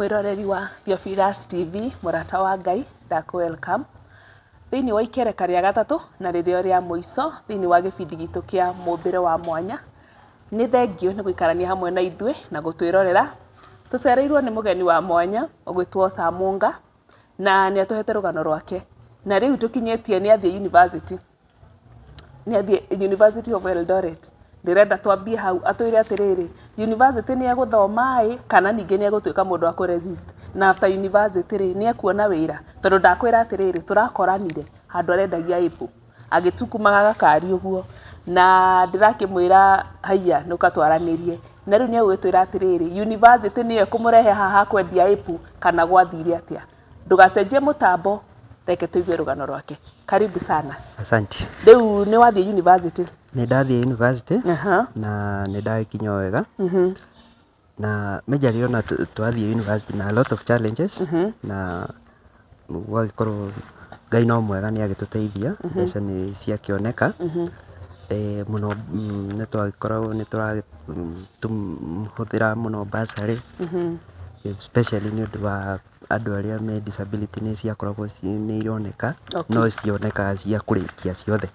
Mwĩroreri wa Theophilus TV, mũrata wa Ngai, ndakũ welcome thĩinĩ wa ikereka rĩa gatatũ na rĩrĩo rĩa mũico thĩinĩ wa gĩbindi gitũ kĩa mũmbĩre wa mwanya. Nĩ thengiũ nĩ gũikarania hamwe na ithuĩ na gũtwĩrorera. Tũcereirwo nĩ mũgeni wa mwanya ũgwĩtwo Samunga na nĩ atũhete rũgano rwake. Na rĩu tũkinyĩtie nĩ athiĩ university. Nĩ athiĩ University of Eldoret. Ndĩrenda twambie hau atwĩre atĩrĩrĩ, university nĩ egũthoma ĩ, kana ningĩ nĩ egũtuĩka mũndũ wa kũ resist. Na after university rĩ, nĩ ekuona wĩra? Tondũ ndakwĩra atĩrĩrĩ, tũrakoranire handũ arendagia apple, agĩtukumaga gakari ũguo, na ndĩrakĩmwĩra haiya ũka twaranĩrie. Na rĩu nĩ egũgĩtwĩra atĩrĩrĩ, university nĩyo ĩkũmũrehe haha ha kwendia apple kana gwathire atĩa. Ndũgacenjie mũtambo, reke tũigue rũgano rwake. Karibu sana. Asante. Rĩu nĩ wathiĩ university? Nĩ ndathiĩ university na nĩ ndagĩkinya o wega. Na majorly ona twathiĩ university na a lot of challenges na gwagĩkorwo Ngai no mwega nĩ agĩtũteithia, mbeca nĩ ciakĩoneka. Mũno nĩ twagĩkoragwo nĩ tũrahũthĩra mũno bursary especially nĩ ũndũ wa andũ arĩa me disability nĩ ciakoragwo nĩ ironeka, no citionekaga cia kũrĩkia ciothe.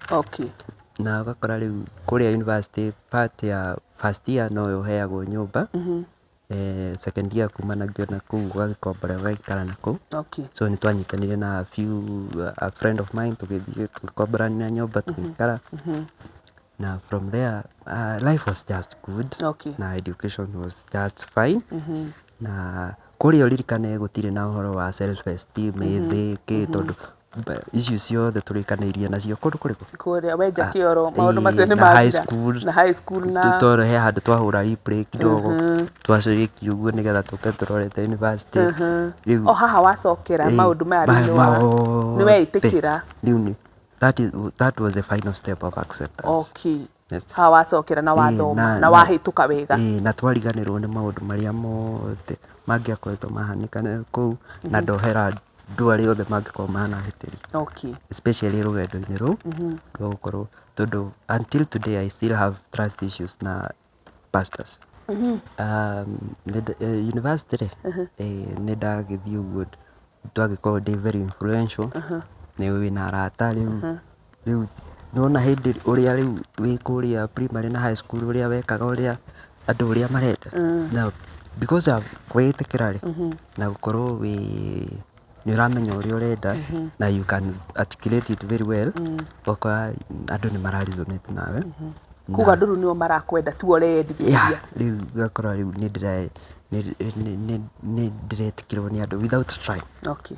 Na ũgakora rĩu kũrĩa university part ya first year no ũheagwo nyũmba, second year kumanagia na kũu ũgagĩkombora ũgagĩikara na kũu. So nĩ twanyitanire na a few, a friend of mine, tũgĩthiĩ tũgĩkomborania nyũmba tũgĩikara. Na from there life was just good na education was just fine. Na kũrĩa ũririkane gũtirĩ na ũhoro wa self esteem ĩ thĩ kĩ, tondũ icio ciothe tũrĩkanĩirie nacio kũndũ kũrĩkũ? Kũrĩa wenja kĩoro maũndũ macio nĩ na high mathira. school. Na high school na Tondũ he handũ twahũra replay kidogo, twacokia ũguo nĩgetha tũke tũrorete university. Rĩu O haha wacokera maũndũ maya rĩu nĩ mothe. Nĩ weĩtĩkĩra. Rĩu nĩ that was the final step of acceptance. Yes. Haha wacokera na wathoma na wahĩtũka wega. Ĩĩ, na twariganĩrwo nĩ maũndũ marĩa mothe mangĩakoretwo mahanĩka kũu na ndohera andũ arĩa othe mangĩkorwo manahĩtĩria. Especially rũgendo-inĩ rũu rwa gũkorwo, tondũ until today I still have trust issues na pastors. University rĩ, nĩ ndagĩthiĩ ũguo twagĩkorwo ndĩ very influential, nĩ wĩna arata rĩu, rĩu nĩwona hĩndĩ ũrĩa rĩu wĩ kũrĩa primary na high school ũrĩa wekaga ũrĩa andũ ũrĩa marenda. Now because of kwĩĩtĩkĩra rĩ, na gũkorwo wĩ nĩ ũramenya ũrĩa ũrenda na you can articulate it very well, ũgakora andũ nĩ mara resonate nawe. Kuga andũ rĩu nĩo marakwenda, tiwe ũreyendithĩria. Yeah, rĩu ũgakora rĩu nĩ ndĩretĩkĩrwo nĩ andũ without trying. Okay.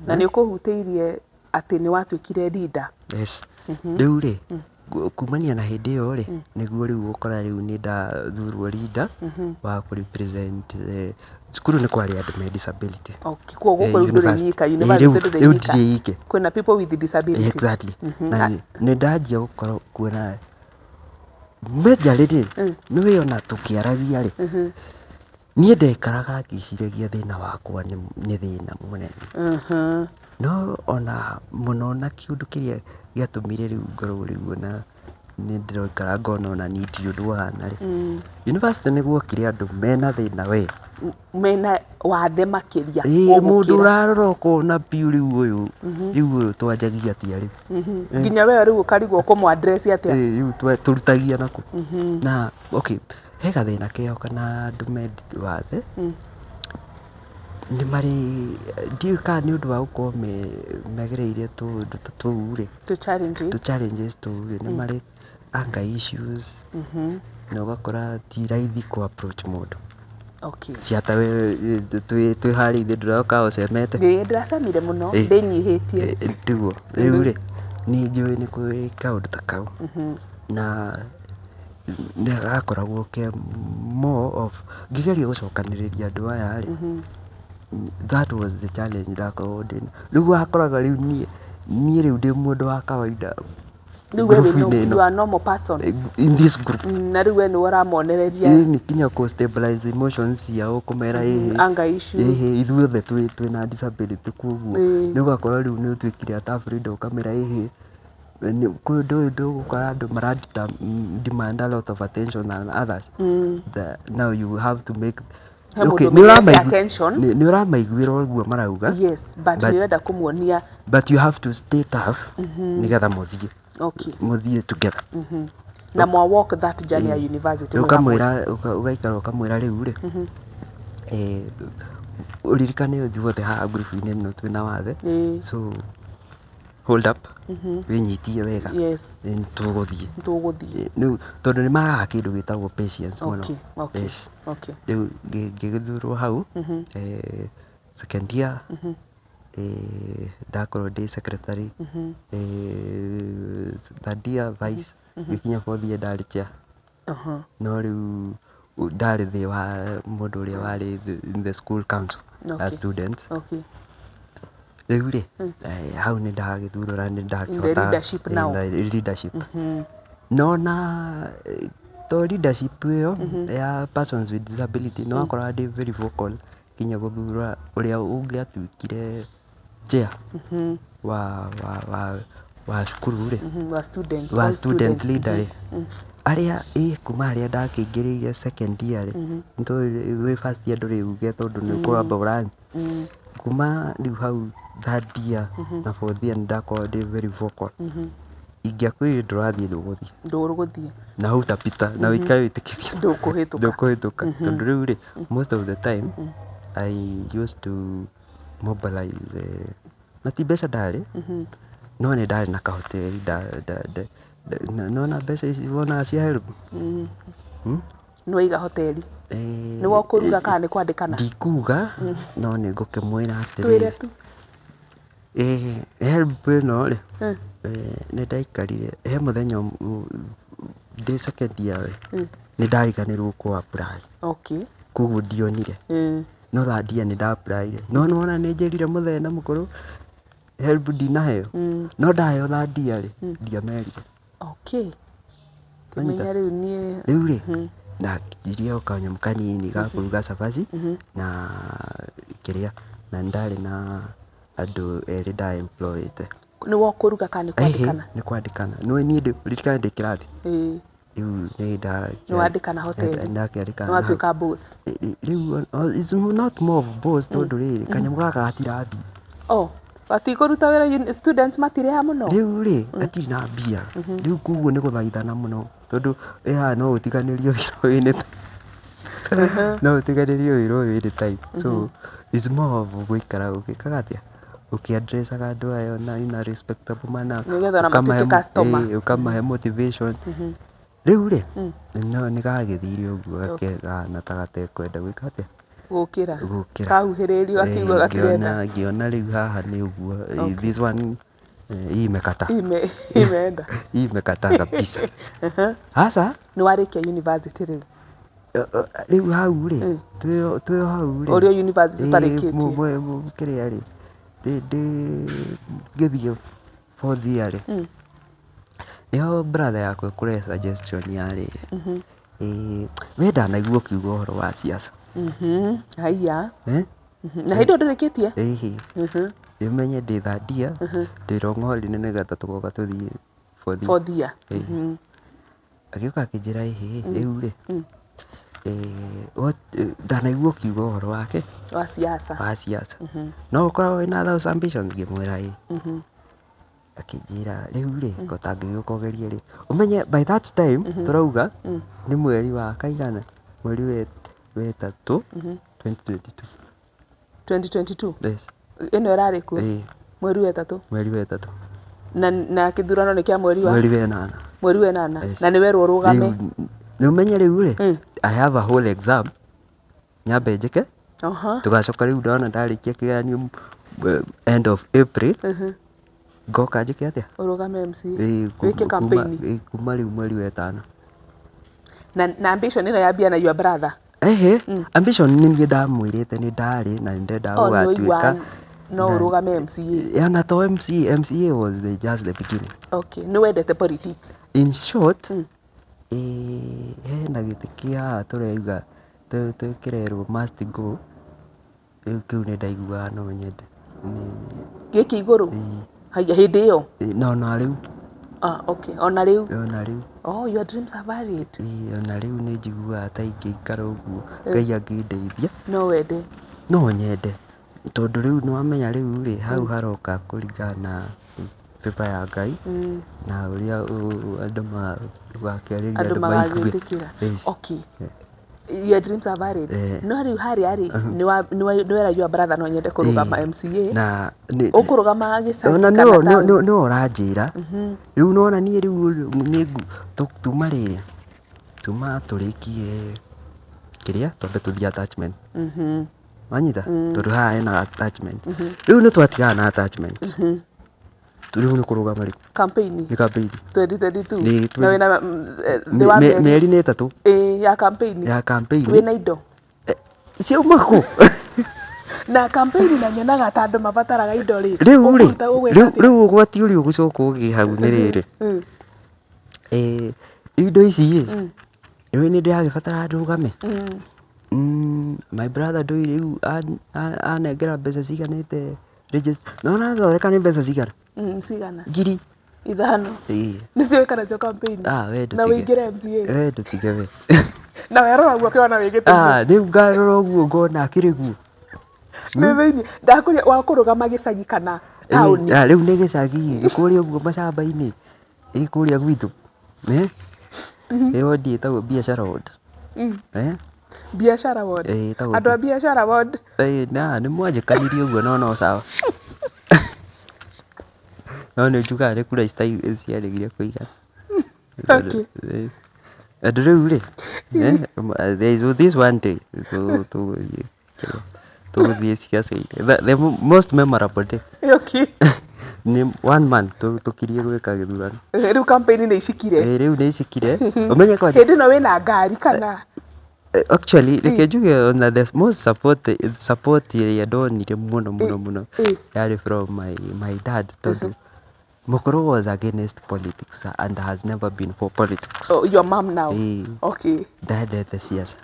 Na nĩ ũkũhutĩirie atĩ nĩ watuĩkire leader. Yes. Rĩu rĩ, kumania na hĩndĩ ĩyo rĩ, nĩguo rĩu ũkora rĩu nĩ ndathurwo leader wa kũ represent cukuru. Nĩ kwarĩ andũ me disability. Okay. Koguo gũkũ rĩu ndũrĩ University. nyika, university ndũrĩ Rĩu nyika. ndirĩ ike. Kwĩna people with disability. Exactly. Na nĩ ndanjia gũkorwo kuona majorly rĩ, nĩ wĩ ona tũkĩaragia rĩ, niĩ ndekaraga ngĩciragia thĩna wakwa nĩ thĩna mũnene. No ona mũno na kĩũndũ kĩrĩa gĩatũmire rĩu ngorwo rĩu ona nĩ ndĩraikara ngona ona niĩ ndirĩ ũndũ ũhana rĩ, university nĩ guokire andũ mena thĩna we. Mena wathe makĩria. Ĩĩ, mũndũ gũgũkĩra. Ũrarora ũkona biũ rĩu ũyũ, rĩu ũyũ twanjagia atĩa rĩu? Nginya we rĩu ũkarigwo kũmũ address atĩa. Ĩĩ, rĩu tũrutagia nakũ? Na okay, he gathĩna keho kana andũ me wathe nĩ marĩ, ndiũĩ kana nĩ ũndũ wa gũkorwo megereire tũũndũ ta tũu rĩ, Tũ challenges. Tũ challenges tũu rĩ, nĩ marĩ anger issues na ũgakora ti raithi kũ approach mũndũ. Ciata we twĩ harĩa ithuĩ ndũroka ũcemete. Ĩĩ, ndĩracemire mũno ndĩnyihĩtie. Tiguo rĩu rĩ, niĩ njũĩ nĩ kũrĩ kaũndũ ta kau na nĩ gakoragwo ke more of ngĩgeria gũcokanĩrĩria andũ aya rĩ, that was the challenge ndakoragwo ndĩna. Rĩu wakoraga rĩu niĩ rĩu ndĩ mũndũ wa kawaida Rĩu we wĩ group-inĩ ĩno. You are normal person. In this group. Na rĩu we nĩwe ũramonereria. Ĩĩ, nginya kũ stabilize emotions ciao, kũmera ĩhĩ, Anger issues. Ĩhĩ, ithuothe twĩna disability, koguo rĩu ũgakora rĩu nĩ ũtuĩkire ata freedom, ũkamera ĩhĩ, kwĩ ũndũ ũyũ ndũgũkora andũ mara demand a lot of attention than others. Now you have to make He mũndũ Okay, nĩ ũmenyete attention. nĩ ũramaiguĩra ũguo marauga. Yes, but nĩ ũrenda kũmuonia. But you have to stay tough nĩgetha mũthiĩ mũthiĩ together. Na mwa walk that journey ya university mwĩ hamwe. Ũkamwĩra, ũgaikara ũkamwĩra, rĩu rĩ, ũririkane ithuothe haha ngurubu-inĩ ĩno twĩna wathe, so hold up, wĩnyitie wega, nĩ tũgũthiĩ. Nĩ tũgũthiĩ. Rĩu tondũ nĩ magaga kĩndũ gĩtagwo patience mũno. Yes. Rĩu ngĩgĩthurwo hau, second year, ndakorwo ndĩ secretary, third year vice, ngĩkinya fourth year ndarĩ chair. No rĩu ndarĩ thĩ wa mũndũ ũrĩa warĩ in the school council ya students. Rĩu rĩ, hau nĩ ndagĩthurwo na nĩ ndakĩhota leadership now. In the leadership. No na to leadership ĩyo ya persons with disability, nĩ wakoraga ndĩ very vocal nginya gũthura ũrĩa ũngĩatuĩkire chair wa cukuru rĩ, Wa students, wa all student students. leader rĩ, arĩa ĩ kuma harĩa ndakĩingĩrĩire second year rĩ, nĩtũĩ wĩ first year ndũrĩ uge tondũ nĩ ũkwamba ũra kuma rĩu hau third year na fourth year nĩ ndakorwo ndĩ very vocal. Ingĩakwĩrire ndũrathiĩ, ndũgũthiĩ. Ndũgũthiĩ. Na hutapita na ũikare wĩtĩkĩtie Ndũkũhĩtũka. Ndũkũhĩtũka, tondũ rĩu rĩ, most of the time I used to mobilize, na ti mbeca ndarĩ, no nĩ ndarĩ na kahoteri. Nona mbeca ici wonaga cia HELB. Nĩ waiga hoteri? Nĩ wokũruga kana nĩ kwandĩkana? Ndikuga, no nĩ ngũkĩmwĩra Twĩre atĩrĩrĩ, tu. HELB ĩno rĩ, nĩ ndaikarire he mũthenya ndĩ second year rĩ, nĩ ndariganĩrwo kũ apply, koguo ndionire. No third year nĩ nda apply, no nĩ wona nĩ njĩrire mũthee na mũkũrũ HELB ndinaheo, no ndaheo third year rĩ, ndiamerire. Kĩmenya rĩu niĩ. Rĩu rĩ, ndanjirie o kanyamũ kanini ga kũruga cabaci na kĩrĩa, na nĩ ndarĩ na andũ erĩ nda employ ĩte. Nĩ wokũruga kana nĩ kwandĩkana? Nĩ kwandĩkana. Nĩ niĩ ririkana ndĩ kĩrathi. Rĩu nĩ nda Nĩ wandĩkana hoteli. Ndakĩandĩkana. Nĩ watuĩka boss. Rĩu it's not more of boss, tondũ rĩrĩ, kanyamũ gaka gatirathiĩ. Oh, gatikũruta wĩra, students matirĩha mũno? Rĩu rĩ, gatirĩ na mbia rĩu, koguo nĩ gũthaithana mũno, tondũ ĩ haha no ũtiganĩrio wĩra ũyũ anytime, no ũtiganĩrio wĩra ũyũ anytime, so it's more of gũikara ũgĩkaga atĩa, ũkĩ-addressaga andũ aya na in a respectable manner. Nĩgetha ona matuĩke customer. Ũkamahe motivation. Rĩu rĩ, no nĩ gagĩthire ũguo gakehana ta gatekwenda gwĩka atĩa? Gũkĩra. Gũkĩra. Kahuhĩrĩrio gakĩigua gatirenda. Ngĩona rĩu haha nĩ ũguo, this one, hii imekata. Imeenda. Hii imekata kabisa hasa. Nĩ warĩkia university rĩu? Rĩu hau rĩ, twĩ o hau rĩ. Ũrĩ o university ũtarĩkĩtie? Kĩrĩa rĩ, ndĩ ngĩthiĩ fourth year rĩ, nĩho brother yakwa ĩkũrehe suggestion ya rĩrĩ, we ndanaigua ũkiuga ũhoro wa siasa. Haiya. Eh? Na hĩndĩ ĩyo ndũrĩkĩtie? Ĩhĩ. Ũmenye ndĩ third year, ndĩ long holiday nĩgetha tũgoka tũthiĩ fourth year. Fourth year. Ĩĩ. Agĩũka akĩnjĩra, ĩhĩ, rĩu rĩ, ndanaigua ũkiuga ũhoro wake. Wa siasa. Wa siasa, no ũkoragwo wĩna those ambitions. Ngĩmwĩra ĩĩ. Akĩnjĩra rĩu rĩ, ko tangĩgĩũka ũgerie rĩ, ũmenye by that time tũrauga nĩ mweri wa kaigana, mweri wa 3 2022. 2022? Yes. Ĩno ĩrarĩ kuo? Ĩĩ. Mweri wa 3? Mweri wa 3. Na kĩthurano nĩ kĩa mweri wa? Mweri wa 8. Mweri wa 8. Yes. Na nĩ werwo ũrũgame? Nĩ ũmenye rĩu rĩ, I have a whole exam nyambe njĩke, tũgacoka rĩu ndona ndarĩkia kĩgeranio, end of April, ngoka njĩke atĩa? Ũrũgame MCA. Ĩĩ, Wĩke campaign. Ĩĩ, kuma rĩu mweri wa 5. Na ambition ĩno yambia na your brother? Ehe, ambition nĩ niĩ ndamwĩrĩte nĩ ndarĩ na nĩ ndendaga Oh, nĩ waigua gũgatuĩka. No ũrũgame MCA? Yeah, na to MCA, MCA was just the beginning. Okay, nĩ wendete politics? In short, hena gĩtĩ kĩa haha tũrauga kĩrerwo must go, rĩu kĩu nĩ ndaiguaga no nyende. Gĩkĩ igũrũ? Haya, hĩndĩ ĩyo? No na rĩu. Ah, okay. Ona rĩu? Ona rĩu. Oh, your dreams are valid. Ĩĩ, ona rĩu nĩ njiguaga ta ingĩikara ũguo Ngai angĩndeithia. No wende? No nyende, tondũ rĩu nĩ wamenya rĩu rĩ, hau haroka kũringana na favor ya Ngai na ũrĩa andũ ũgakĩarĩria Andũ andũ maigue. magagĩtĩkĩra. Yes. Okay. Your dreams are valid. Eh. No rĩu harĩa rĩ, nĩ wera your brother no nyende kũrũgama MCA. Na nĩ- Ũkũrũgama gĩcagi ona kana nĩwe taũni? nĩwe ũranjĩra rĩu nĩwona niĩ rĩu nĩ tuma rĩrĩ tuma tũrĩkie kĩrĩa twambe tũthiĩ attachment. Wanyita? Tondũ haha hena attachment. Rĩu nĩ twatigana na attachment. Rĩu nĩ kũrũgama rĩ. Campaign. Nĩ campaign. 2022. Nĩ Na wĩna thĩ wa mĩeri. Mĩeri nĩ 3. Ĩĩ, ya campaign. Ya campaign. Wĩna indo? Ciauma kũ? Na campaign na nyonaga ta andũ mabataraga indo rĩ. Rĩu rĩ, Ũkũruta ũgwĩka rĩu atĩa? rĩu ũgwati ũrĩa ũgũcoka ũgĩe hau nĩ rĩrĩ. Indo ici rĩ, rĩu nĩ ndĩragĩbatara ndũgame. My brother ndũĩ rĩu anengera mbeca ciganĩte register. Nĩwona athondeka nĩ mbeca cigana? Cigana? Ngiri 5. Ĩĩ. Nĩcio wĩka nacio campaign? Ah, we Na ndũtige. ũingĩre MCA? We ndũtige we. Na werora ũguo ũkĩona wĩ gĩtĩ-inĩ? Ah, rĩu ngarora ũguo ngona akĩrĩ guo. Nĩ thĩinĩ. Ndakũria wakũrũgama gĩcagi kana taũni? Ah, rĩu nĩ gĩcagi, nĩ kũrĩa ũguo macamba-inĩ. Ĩ kũrĩa gwitũ. Eh? Ĩ wodi ĩtagwo biacara ward. Eh? Biacara ward? Ĩ ĩtagwo Andũ a biacara ward? Ĩ na nĩ mwanjĩkanirie ũguo no no sawa. No nĩ njugaga nĩ kura ciaregire kũigana. Okay. Tondũ rĩu rĩ, there is this one day tũgũthiĩ tũgũthiĩ ciaca-inĩ. The most memorable day. Nĩ one month tũkirie gwĩka gĩthurano. Rĩu campaign nĩ icikire? Ĩ rĩu nĩ icikire. Ũmenye kwanja. Hĩndĩ ĩno wĩna ngari kana? Actually reke njuge ona the most support ĩrĩa ndonire mũno mũno mũno yarĩ from my dad tondũ mũkũrũ was against politics and has never been for politics. Oh, your mom now? Ĩĩ. Ndendete ciaca.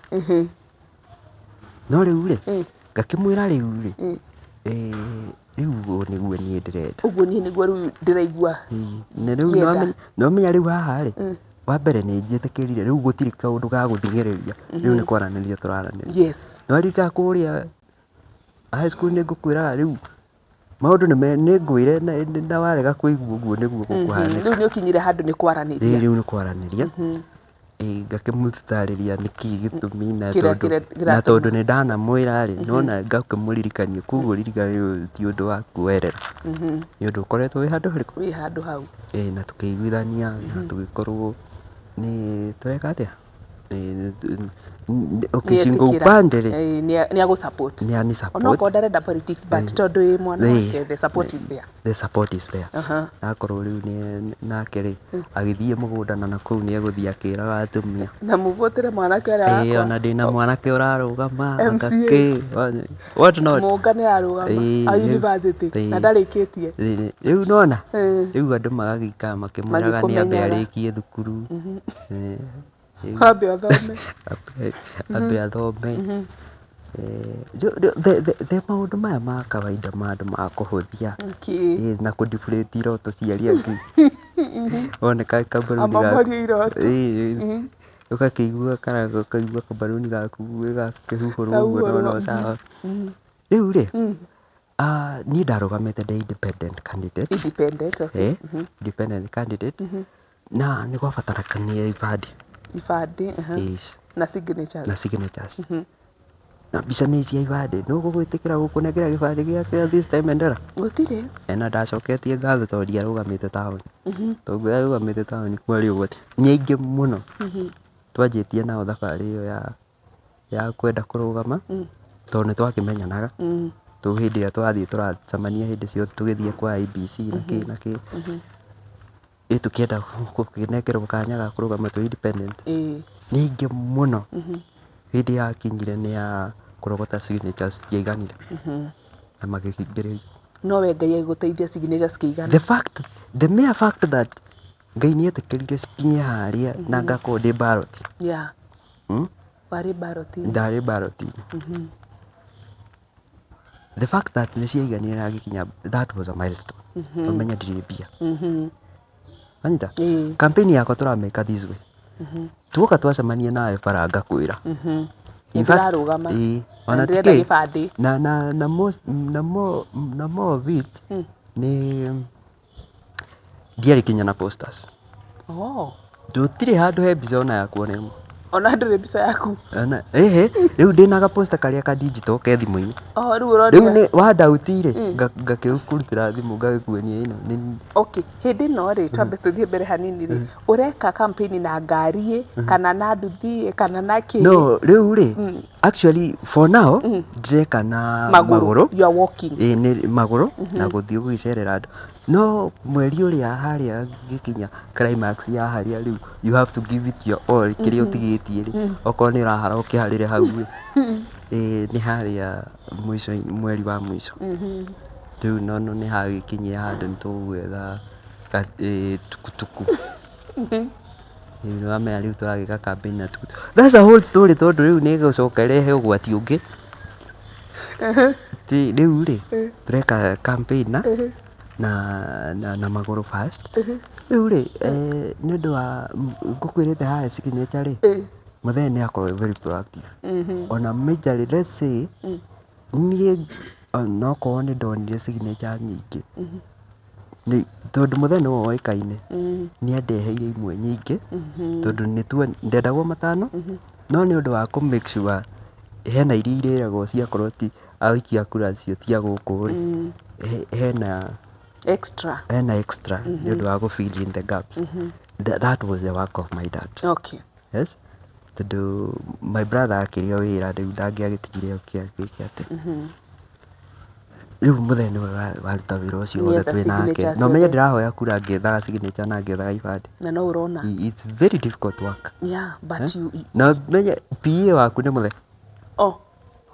No rĩu rĩ, ngakĩmwĩra rĩu rĩ, rĩu ũũ nĩguo niĩ ndĩrenda. Ũguo niĩ nĩguo rĩu ndĩraigua. Na rĩu nĩwamenya rĩu haha rĩ, wa mbere nĩ njĩtĩkĩrire rĩu gũtirĩ kaũndũ ga gũthing'ĩrĩria, rĩu nĩ kwaranĩria tũraranĩria. Nĩwaririkana kũrĩa high school nĩ ngũkwĩraga rĩu maũndũ nĩ ngwĩre na warega kũigua ũguo nĩguo gũkũhanĩka. Rĩu nĩ ũkinyire handũ nĩ kwaranĩria. Ĩĩ rĩu nĩ kwaranĩria. Ĩĩ ngakĩmũtarĩria nĩkĩ gĩtũmi na Kĩrĩa tondũ na kĩratũma. tondũ nĩ ndanamwĩra rĩ, nĩwona ngakĩmũririkania koguo ririkana ũyũ ti ũndũ wa kuoerera. Nĩ ũndũ ũkoretwo wĩ handũ harĩkũ? Wĩ handũ hau. Ĩĩ na tũkĩiguithania na tũgĩkorwo nĩ tũreka atĩa? Okay, shingo upande rĩ. Nĩ agũ support. Nĩ ani support. Onokorwo ndarenda politics but tondũ wĩ mwana wake the support is there. The support is there. Na akorwo rĩu nĩ nake rĩ, agĩthiĩ mũgũnda na nakũu nĩ egũthiĩ akĩraga atumia. Na mũbuatĩre mwanake ũrĩa Ĩĩ wakwa. ona ndĩna mwanake ũrarũgama MCA. anga kĩ what not. Mũnga nĩ ararũgama a university na ndarĩkĩtie. Rĩu nĩwona rĩu andũ magagĩikara makĩmwĩraga nĩ ambe Magĩkũmenyaga. arĩkie thukuru. Ambe athome. Ambe athome. The maũndũ maya ma kawaida ma andũ ma kũhũthia na kũ deflate iroto cia arĩa angĩ. Wona kabaruni gaku. Amamorie iroto. Ũgakĩigua ũkaigua kabaruni gaku gakĩhuhũrwo ũguo no no sawa. Rĩu rĩ, niĩ ndarũgamĩte ndĩ independent candidate. Independent, okay. Independent candidate. Na nĩ gwabatarania ibandĩ. Ibandĩ, na signatures. Na signatures. Na mbica nĩ cia ibandĩ, nũ ũgũgwĩtĩkĩra gũkũnengera gĩbandĩ gĩake this time and era? Gũtirĩ. Na ndacoketie ngatho tondũ ndiarũgamĩte taũni. Tondũ ndarũgamĩte taũni kwarĩ ũgwati. Nĩ aingĩ mũno twanjĩtie nao thabarĩ ĩyo ya kwenda kũrũgama, tondũ nĩ twakĩmenyanaga. Tondũ hĩndĩ ĩrĩa tũrathiĩ tũracemania hĩndĩ ciothe tũgĩthiĩ kwa IEBC na kĩ na kĩ. Ĩ tũkĩenda gũkĩnengerwo kanya ga kũrũgama twĩ independent. Nĩ aingĩ mũno. Hĩndĩ yakinyire nĩ ya kũrogota signatures citiaiganire. Na magĩkĩingĩrĩria. No we Ngai agĩgũteithia signatures cikĩigana. The fact, the mere fact that Ngai nĩ etĩkĩrire cikinye harĩa na ngakorwo ndĩ ballot. Warĩ ballot. Ndarĩ ballot. The fact that nĩ ciaiganire na ngĩkinya, that was a milestone. Ũmenye ndirĩ mbia. Wanyita? Campaign yakwa tũramĩka this way. Tuoka twacemania nawe bara ngakwĩra. In fact, Nĩndĩrarũgama. Ĩĩ, Na ona ndĩrenda tikĩ- gĩbandĩ. na na na most na more na more of it nĩ ndiarĩ kinya na posters. Oh. Gũtirĩ handũ he mbica ona yakwa ona ĩmwe. Ona ndũrĩ mbica yaku. Ona ĩhĩ, rĩu ndĩna ga poster karĩa ka digital ke thimũ-inĩ. Oh, rĩu ũroria. Rĩu nĩ wa doubt rĩ, ngakĩkũrutĩra thimũ ngagĩkuonia ĩno nĩ Okay, hĩndĩ ĩno rĩ, twambe tũthiĩ mbere hanini rĩ, ũreka campaign na ngari ĩ, kana na nduthi ĩ, kana na kĩ? No, rĩu rĩ, actually for now ndĩreka na magũrũ. You are walking. Ĩĩ nĩ magũrũ na gũthiĩ gũgĩcerera andũ. No mweri ũrĩa harĩa ngĩkinya climax ya harĩa rĩu you have to give it your all kĩrĩa ũtigĩtie rĩ, okorwo nĩ ũrahara ũkĩharĩre hau rĩ, ĩĩ nĩ harĩa mũico mweri wa mũico. Rĩu no nĩ hagĩkinyire handũ nĩ tũgwetha tukutuku. Rĩu nĩ wamenya rĩu tũragĩka campaign na tukutuku. That's a whole story tondũ rĩu nĩ ĩgũcoka ĩrehe ũgwati ũngĩ. Rĩu rĩ, tũreka campaign na na na magũrũ first. Rĩu rĩ, nĩ ũndũ wa ngũkwĩrĩte haha signature rĩ, mũthee nĩ akoragwo e very proactive. Ona majorly let's say, niĩ onokorwo nĩ ndonire signature nyingĩ, tondũ mũthee nĩwe woĩkaine, nĩ andeheire imwe nyingĩ, tondũ ndendagwo matano, no nĩ ũndũ wa kũ make sure hena iria irĩragwo ciakorwo ti aikia a kura acio ti a gũkũ rĩ, hena Extra. Hena extra nĩ ũndũ wa gũ fill in the gaps. That was the work of my dad. Yes. Tondũ my brother akĩrĩ o wĩra rĩu ndangĩagĩtigire oke agĩke atĩ. Rĩu mũthee nĩwe waruta wĩra ũcio wothe Nĩetha twĩ nake. signature Na ũmenye ciothe. ndĩrahoya kura ngĩethaga signature na ngĩethaga ibandĩ. Na no ũrona. It's very difficult work. Yeah, but you, you Na ũmenye PA waku nĩ mũthee. Oh,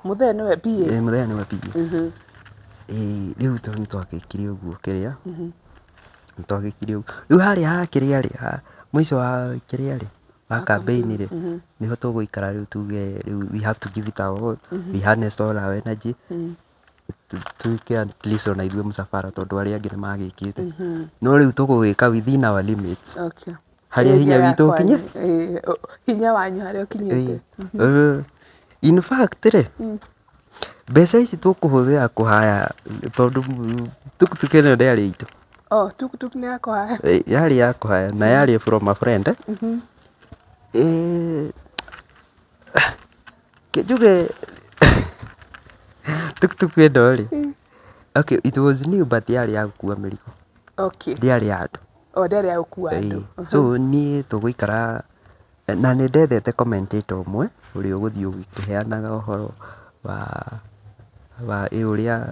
mũthee nĩwe PA? Ĩĩ mũthee nĩwe PA. Ĩĩ rĩu tondũ nĩ twagĩkire ũguo kĩrĩa, nĩ twagĩkire ũguo. Rĩu harĩa ha kĩrĩa rĩ, mũico wa kĩrĩa rĩ, wa campaign rĩ, nĩho tũgũikara rĩu tuge rĩu we have to give it our all, we harness all our energy, twĩke at least ona ithuĩ mũcabara tondũ arĩa angĩ nĩ magĩkĩte. No rĩu tũgũgĩka within our limits. Harĩa hinya witũ ũkinye. Hinya wanyu harĩa ũkinyĩte. In fact rĩ, mbeca ici tũkũhũthĩra kũhaya tondũ tukutuku ĩno ndĩarĩ itũ. Oh, tukutuku nĩ ya kũhaya. Yarĩ ya kũhaya na yarĩ from a friend. Reke njuge tukutuku ĩno rĩ, okay it was new but yarĩ ya gũkua mĩrigo. Ndĩarĩ ya andũ. Oh, ndĩarĩ ya gũkua andũ. So niĩ tũgũikara na nĩ ndethete commentator ũmwe ũrĩa ũgũthiĩ ũkĩheanaga ũhoro wa ũrĩa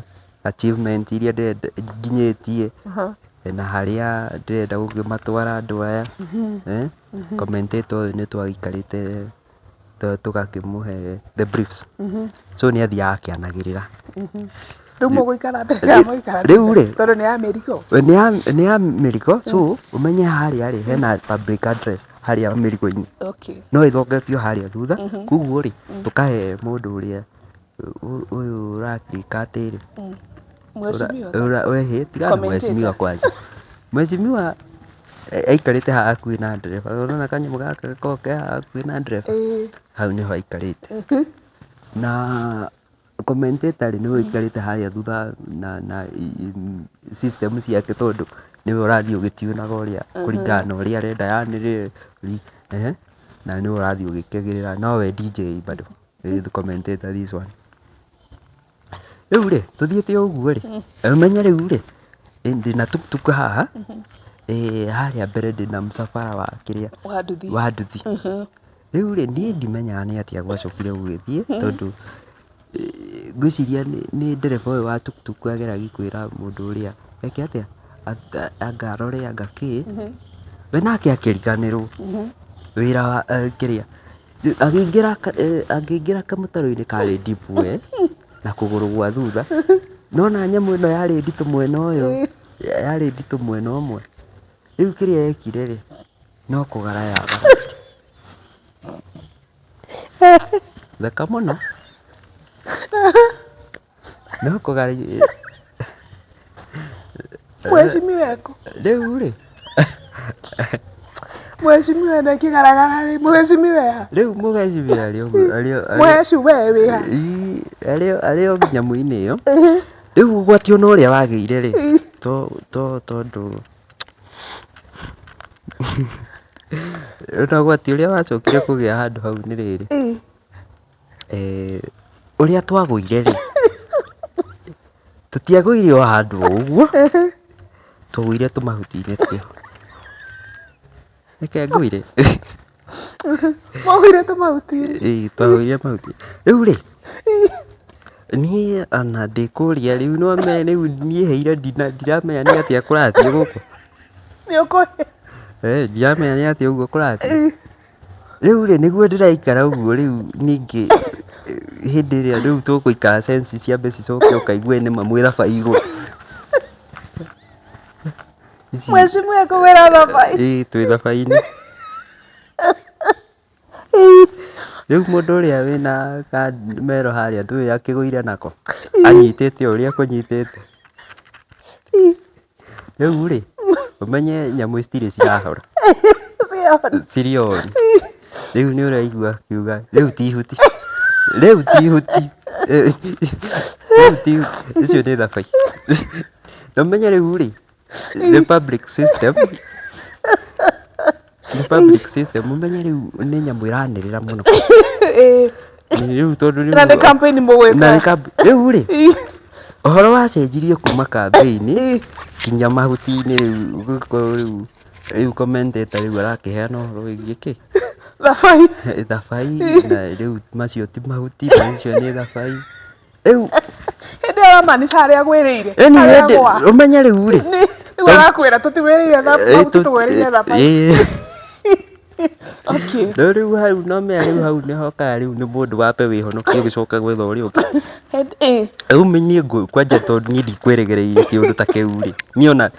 achievement iria ndĩrenda nginyĩtie na harĩa ndĩrenda gũkĩmatwara andũ aya. Commentator ũyũ nĩ twagĩikarĩte tũgakĩmũhe the briefs. So nĩ athiaga akĩanagĩrĩra. Rĩu mũgũikara mbere kana mũgũikara Rĩu rĩ, tondũ nĩ ya mĩrigo. Nĩ ya mĩrigo so ũmenye harĩa rĩ hena public address harĩa mĩrigo-inĩ. No ĩthongetio harĩa thutha koguo rĩ tũkahe mũndũ ũrĩa ũyũ ũratuĩka atĩrĩ Mheshimiwa. Ĩhĩ tiga na mheshimiwa kwanza. Mheshimiwa aikarĩte haha hakuhĩ na ndereba, ũrona kanyamũ gaka gakoragwo ke haha hakuhĩ na ndereba? Hau nĩho aikarĩte. Na commentator rĩ nĩwe ũikarĩte harĩa thutha na system ciake tondũ nĩwe ũrathiĩ ũgĩtiunaga ũrĩa kũringana na ũrĩa arenda yanĩrĩre, na nĩwe ũrathiĩ ũgĩkagĩrĩra, nowe DJ bado, commentator this one. Rĩu rĩ, tũthiĩte o ũguo rĩ, ũmenye rĩu rĩ, ndĩna tuktuk haha, harĩa mbere ndĩna mũcabara wa kĩrĩa, wa nduthi. Rĩu rĩ, niĩ ndimenyaga nĩ atĩa gwacokire gũgĩthiĩ, tondũ ngwĩciria nĩ ndereba ũyũ wa tuktuk ageragia kwĩra mũndũ ũrĩa eke atĩa, anga arore anga kĩ, we nake akĩriganĩrwo wĩra wa kĩrĩa, agĩingĩra akĩingĩra kamũtaro-inĩ karĩ deep we, na kũgũrũ gwa thutha, nĩwona nyamũ ĩno yarĩ nditũ mwena ũyũ, yarĩ nditũ mwena ũmwe, rĩu kĩrĩa ekire rĩ, no kũgara yagararire. Theka mũno. No kũgara Mheshimiwa eku. Rĩu rĩ, Mheshimiwa ena kĩgaragara rĩ, mheshimiwa ha? Rĩu mũhecimiwa arĩ o arĩ o Mũheci we wĩ ha? Ii, arĩ o nyamũ-inĩ ĩyo. Rĩu ũgwati ona ũrĩa wagĩire rĩ, to tondũ ona ũgwati ũrĩa wacokire kũgĩa handũ hau nĩ rĩrĩ, ũrĩa twagũire rĩ, tũtiagũire o handũ o ũguo, twagũire tũmahuti-inĩ twĩho. Reke ngwĩre. Mwagũire tũmahuti-inĩ? Ĩĩ twagũire mahuti. Rĩu rĩ, niĩ ona ndĩ kũrĩa rĩu no ũmenye rĩu niĩ heire ndiramenya nĩ atĩa kũrathiĩ gũkũ. Nĩ ũkũhĩa. Ndiramenya nĩ atĩa ũguo kũrathiĩ. Rĩu rĩ, nĩguo ndĩraikara ũguo rĩu ningĩ hĩndĩ ĩrĩa rĩu tũgũikara sense ciambe cicoke ũkaigue nĩma mwĩ thabai igũrũ. Mheshimiwa ekũgwĩra thabai. Ĩĩ twĩ thabai-inĩ. Rĩu mũndũ ũrĩa wĩna mero harĩa ndũĩ akĩgũire nako, anyitĩte o ũrĩa akũnyitĩte. Rĩu rĩ, ũmenye nyamũ citirĩ cirahora, cirĩ on. Rĩu nĩ ũraigua akiuga rĩu ti ihuti, rĩu ti ihuti, rĩu ti ihuti, icio nĩ thabai. Na ũmenye rĩu rĩ, the public system, the public system ũmenye rĩu nĩ nyamũ ĩranĩrĩra mũno. Rĩu tondũ rĩu Na nĩ campaign mũgwĩka. Na nĩ rĩu rĩ, ũhoro wacenjirie kuma campaign nginya mahuti-inĩ rĩu gũkorwo rĩu rĩu commentator rĩu arakĩheana ũhoro wĩgiĩ kĩ? Thabai. Thabai na rĩu macio ti mahuti macio nĩ thabai. Rĩu Hĩndĩ ĩyo ũramaanisha harĩa agwĩrĩire? Ĩni Harĩa hĩndĩ agwa? ũmenye rĩu rĩ. Rĩu arakwĩra tũtigwĩrĩire mahuti tũgwĩrĩire thabai. Okay. No rĩu hau no menya rĩu hau nĩ hokaga rĩu nĩ mũndũ wambe wĩhonokie ũgĩcoka gwetha ũrĩa ũngĩ. Hĩndĩ Rĩu niĩ kwanja tondũ niĩ ndikwĩrĩgĩrĩire kĩũndũ ta kĩu rĩ. Niĩ ona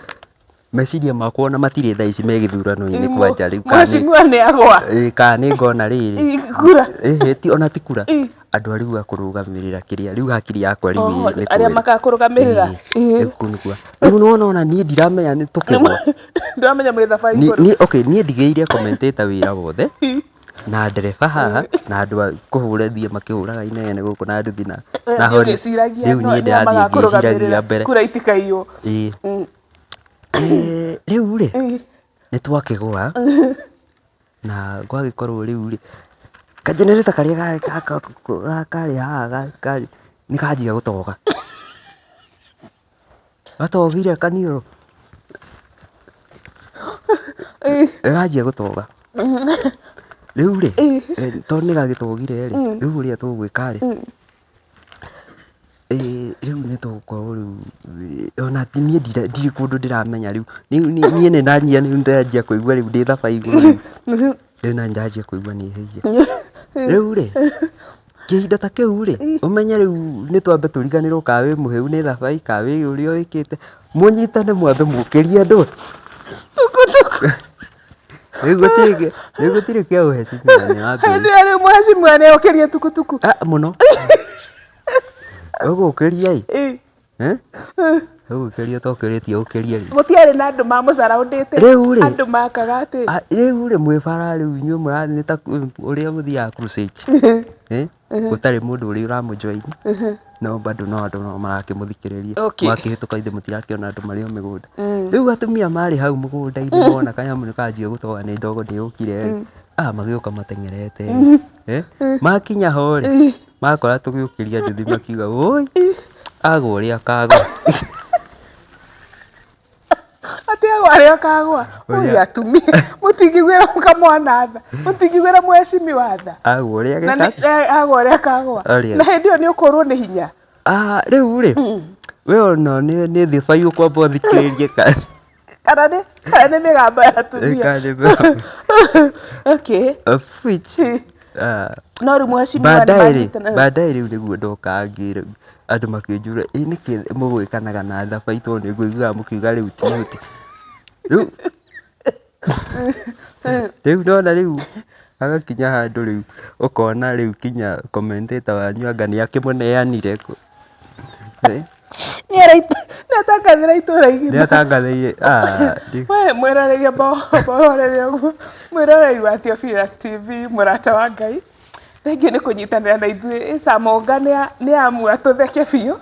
meciria makwa ona matirĩ thaa ici me gĩthurano-inĩ kwanja rĩu kana nĩ Mheshimiwa nĩ agwa. Ĩĩ kana nĩ ngona rĩrĩ. Kura. Ĩhĩ ti ona ti kura. Andũ a rĩu a kũrũgamĩrĩra kĩrĩa rĩu hakiri yakwa rĩu Oh, ĩ nĩ arĩa kũrĩa. makakũrũgamĩrĩra. Ĩĩ rĩu kũu nĩkuo. Rĩu nĩwona ona niĩ ndiramenya nĩ tũkĩgwa. Ndũramenya mwĩ thabai Niĩ igũrũ. niĩ okay niĩ ndigĩire commentator wĩra wothe na ndereba haha na andũ a kũhũra thiĩ makĩhũraga inegene gũkũ na nduthi na na Thiĩ honi. ũgĩciragia Rĩu niĩ nĩa ndĩrathiĩ ngĩciragia magakũrũgamĩrĩra mbere. kura itikaiywo. Ĩĩ. Rĩu rĩ nĩ twakĩgũa na gwagĩkorwo rĩu rĩ, ka generator karĩa karĩ haha nĩ kanjia gũtoga. Gatogire kaniũrũ, nĩ kanjia gũtoga. Rĩu rĩ, tondũ nĩ gagĩtogire rĩ, rĩu ũrĩa tũgwĩka rĩ, Ĩĩ rĩu nĩ tũgũkorwo rĩu ona ti niĩ ndirĩ kũndũ ndĩramenya rĩu. Niĩ nĩ ndanyia rĩu ndanjia kũigua rĩu ndĩ thabai igũrũ rĩu. Rĩu nĩ ndanjia kũigua nĩ hĩire. Rĩu rĩ, kĩhinda ta kĩu rĩ, ũmenye rĩu nĩ twambe tũriganĩrwo kana wĩ mũhĩu nĩ thabai kana wĩ ũrĩa wĩkĩte, mũnyitane mwambe mũkĩrie andũ. Rĩu gũtirĩ rĩu gũtirĩ kĩa ũhecimiwa nĩ wambĩrĩria. Hĩndĩ ĩyo rĩu mũhecimiwa nĩ okĩrie tukutuku. Ah, mũno. Ũgũkĩria ĩ? Eh? Ũgũkĩria ũtokĩrĩtie ũkĩrie rĩ? Gũtiarĩ na andũ mamũcaraũndĩte. Rĩu rĩ? Andũ makaga atĩ. Ah, rĩu rĩ mwĩ bara rĩu inyuĩ mũrathiĩ nĩ ta ũrĩa mũthiaga crusade. Eh? Gũtarĩ mũndũ ũrĩa ũramũjoin. No bado no andũ no marakĩmũthikĩrĩria. Okay. Mwakĩhĩtũka ithe mũtirakĩona andũ marĩ o mĩgũnda. Rĩu atumia marĩ hau mũgũnda-inĩ mona kanyamũ nĩ kanjia gũtoga nĩ ndogo nĩ yũkire rĩ. Ah, magĩũka mateng'erete. Eh? Makinya ho rĩ, makora tũgĩũkĩria nduthi makiuga woi, agwa ũrĩa akagwa. Atĩ agwa arĩa akagwa. Oi atumia, mũtingĩiguĩra kamwana tha. Mũtingĩiguĩra mheshimiwa tha. Agwa ũrĩa Na nĩ- ageka. agwa ũrĩa akagwa. Ũrĩa. Na hĩndĩ ĩyo nĩ ũkũrwo nĩ hinya. Ah, rĩu rĩ, we ona nĩ nĩ thĩba ũkwamba ũthikĩrĩrie kana. Kana nĩ kana nĩ mĩgambo ya atumia. Kana nĩ mĩgambo. Okay. Of which, ah, No rĩu mheshimiwa nĩ baadaye rĩ, manyitana. baadaye rĩu nĩguo ndoka ngĩra andũ makĩnjũra ĩ nĩkĩ mũgwĩkanaga na thabai tondũ nĩ ngũiguaga mũkiuga rĩu ti huti. Rĩu rĩu ndona rĩu hagakinya handũ rĩu ũkona rĩu kinya commentator wanyu anga nĩ akĩmũneanire kũ. Nĩ Nĩ atangathĩra itũra igima. Nĩ atangathĩire. Ah, We mwĩroreri mbororere ũguo. Mwĩroreri wa Theophilus TV, mũrata wa Ngai. Thengiũ nĩ kũnyitanĩra na ithuĩ. Samonga nĩ amua tũtheke biũ.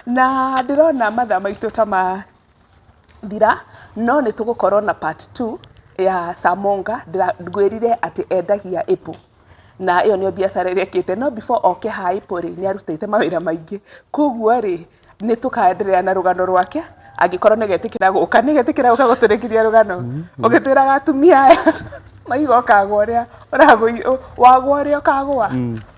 Na ndĩrona mathaa maitũ ta mathira, no nĩ tũgũkorwo na part 2 ya Samonga. Ngwĩrire atĩ endagia apple. Na ĩyo nĩyo biacara ĩrĩa ekĩte. No before oke ha apple rĩ, nĩ arutĩte mawĩra maingĩ. Koguo rĩ, nĩ tũkaenderea na rũgano rwake angĩkorwo nĩ getĩkĩra gũka nĩ getĩkĩra gũka gũtũrĩkĩria rũgano ũgĩtwĩraga atumia aya maiga ũkagwa ũrĩa ũragũi wagwa ũrĩa ũkagwa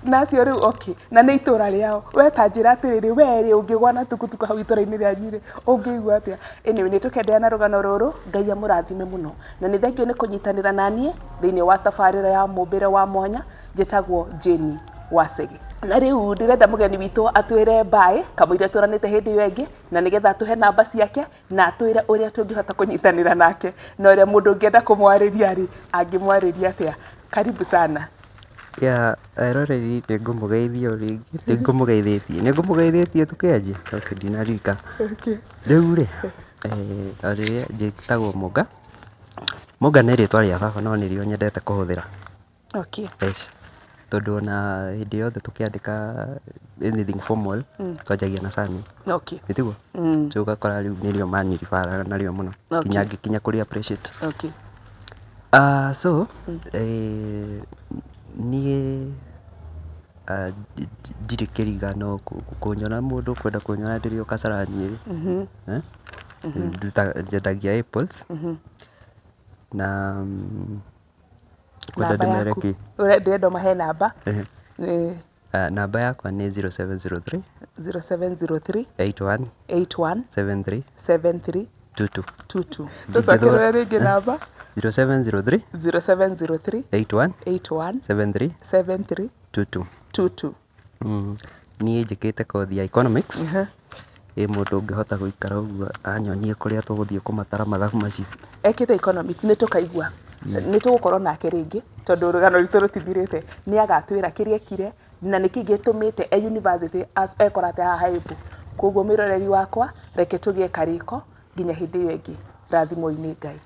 na acio rĩu okay na nĩ itũra rĩao we ta njĩra atĩrĩrĩ we rĩ ũngĩgwa na tukutuku hau itũra-inĩ rĩanyu rĩ ũngĩigua atĩa anyway nĩ tũkenderea na rũgano rũrũ Ngai amũrathime mũno na nĩ thengiũ nĩ kũnyitanĩra na niĩ thĩinĩ wa tabarĩra ya mũmbĩre wa mwanya Njĩtagwo Jane Wacege. Na rĩu ndĩrenda mũgeni witũ atwĩre mbaĩ kamũira tũranĩte hĩndĩ ĩyo ĩngĩ na nĩgetha atũhe namba ciake na atwĩre ũrĩa tũngĩhota kũnyitanĩra nake na ũrĩa mũndũ ũngĩenda kũmwarĩria rĩ angĩmwarĩria atĩa. Karibu sana. Ya eroreri nĩ ngũmũgeithia o rĩngĩ, nĩ ngũmũgeithĩtie, nĩ ngũmũgeithĩtie tũkĩanjia? Okay ndinaririkana. Okay. Rĩu rĩ, njĩtagwo Mũnga, Mũnga nĩ rĩtwa rĩa baba no nĩrĩo nyendete kũhũthĩra. Okay. Yes. Tondũ ona hĩndĩ yothe tũkĩandĩka anything formal twanjagia na surname. Okay. Ĩ tiguo? So ũgakora rĩu nĩrĩo maniribaraga narĩo mũno nginya ngĩkinya kũrĩ appreciate. Okay. Ah, so eh, niĩ ah, ndirĩ kĩriga no kũnyona mũndũ ũkwenda kũnyona ndĩrĩ o Kasarani rĩ, eh, ndutaga nyendagia apples na mm, Kwenda Namba ndĩmere yaku. kĩ? Ndĩrenda ũmahe namba. Ehe. Nĩ Ah, namba yakwa nĩ 0703 0703 81 81 73 73 22. 22. Tũcokerere rĩngĩ namba 0703 0703 81 81 73 73 22. 22. Mm. Niĩ njĩkĩte kothi ya economics. Ĩ mũndũ ũngĩhota gũikara ũguo anyonie kũrĩa tũgũthiĩ kũmatara mathabu macio. Ekĩte economics nĩ tũkaigua nĩ tũgũkorwo nake rĩngĩ tondũ rũgano rwitũ rũtithirĩte nĩ agatwĩra kĩrĩa ekire na nĩkĩ gĩtũmĩte e university ekora atĩ haha Embu koguo mwĩroreri wakwa reke tũgĩe karĩko nginya hĩndĩ ĩyo ĩngĩ rathimwo-inĩ Ngai.